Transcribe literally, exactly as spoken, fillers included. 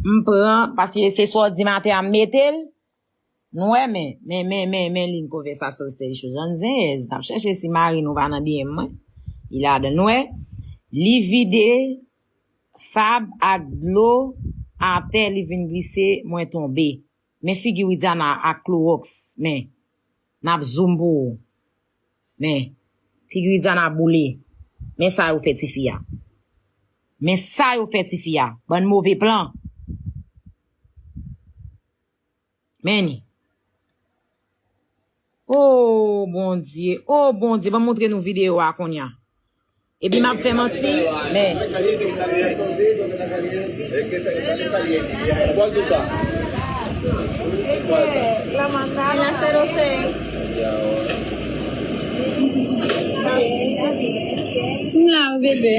M pran, paske se swa w di maten a m mete l. Nou wè, men, men, men, men, men liy konvèsasyon Stèl Cho. Jan zenyèz, n ap chèche si mari nou pa nan D M mwen. Li ladan. Nou wè, li vide Fab ak dlo atè, li vin glise, mwen tonbe. Men figi Widiana ak klowòks, men, n ap zoom pou ou. Men, figi Widiana boule. Men sa yo fè tifi a. Men sa yo fè tifi a. Bann move plan. Men ni. Oh, Bondye. Oh, Bondye. Ban m montre nou videyo a kounye a. Epi m ap fè manti, men. M la, bebe.